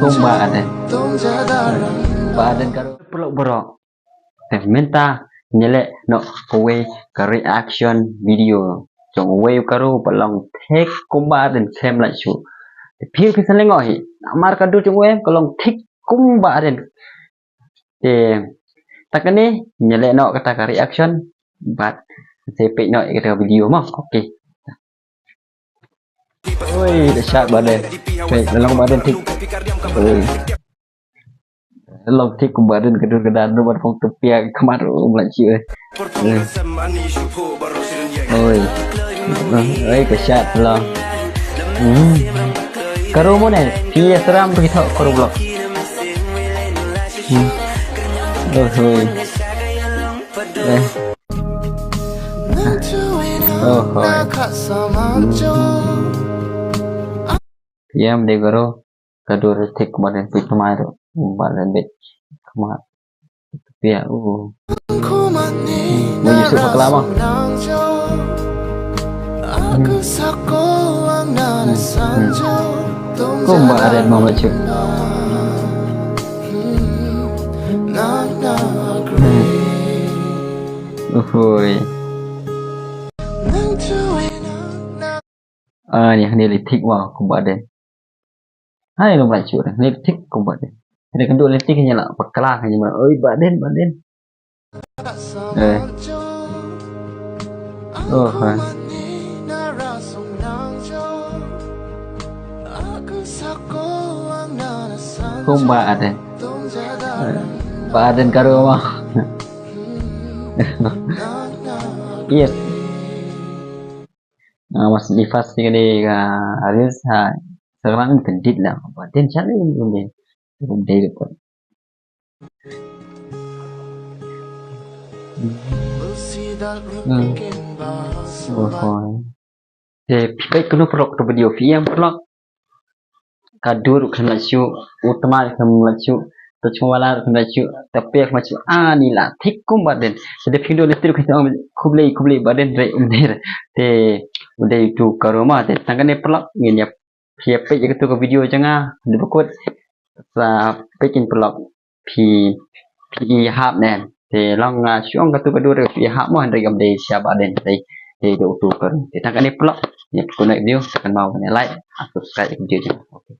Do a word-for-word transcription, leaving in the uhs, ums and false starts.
Kumba Ardent. Ba Ardent ka ruh paralok baroh. Te mynta ngi leh noh kawei ka reaction video jong uwei u karu ba long thik kumba Ardent khlem lait shuh. Te phi ruh phin sa lyngngoh hi namar ka dur jong uwei ka long thik kumba Ardent. Te tang kane ngi leh noh kata ka reaction bad sa peit noh ïa kata ka video mo. Okay. Oi, dahsyat Ba Ardent. Wei, la long Ba Ardent thik. Oi. La long thik kumba Ardent ka dur ka dan ruh ban phong tpia ka khmat ruh um lait shuh. Oi. Oi, ka shad la long. Hmm. Ka ruh mo ne, phi ïa sram phi thoh ka ruh vlog. Hmm. Oi, oi. Eh. Oh, hoi. Hmm. Ïa, ym dei ka ruh ka dur thik kumba Ardent phi tmai ruh. Kumba Ardent bit. Kumba. Ïa, uh. Mo ïa suk bakla mo. Hmm. Hmm. Kumba Ardent mo ba suk. Uhuy. Ah, ni hangne leh thik wa kumba Ardent. Hai lo ba suk hangne leh thik kumba Ardent. Hangne kan dei leh thik hangne la bakla hangne ma. Oi Ba Ardent, Ba Ardent. Eh. Oh, hai. Kumba Ardent. Eh, Ba Ardent ka ruh mo. Yes. Ah, mas di fast ni kane ka reels ha Instagram ka edit la. Ba Ardent channel ni. Kum dei dei. Hmm. Oh, hoi. Te phi peit kano paralok ka video phi ïam paralok. Ka dur khlem lait shuh, u tmai khlem lait shuh, to chwa wala khlem lait shuh, to pe khlem lait shuh. Ah, ni la thik kum Ba Ardent. Te dei phi dei leh thik khublei khublei Ba Ardent re um der. Te u dei tu ka ruh ma te tang kane paralok ngin ïa phi ïa peit ïa katu ka video jong nga, dei ba kut sa peit kin paralok phi phi hap ne. Te long nga shu ong katu ka dur phi hap mo hynrei kam dei sha Ba Ardent te dei utu ka ruh. Te tang kane paralok ïa phi kane video sa kan mau kane like, subscribe ïa ka video jong nga. Okay.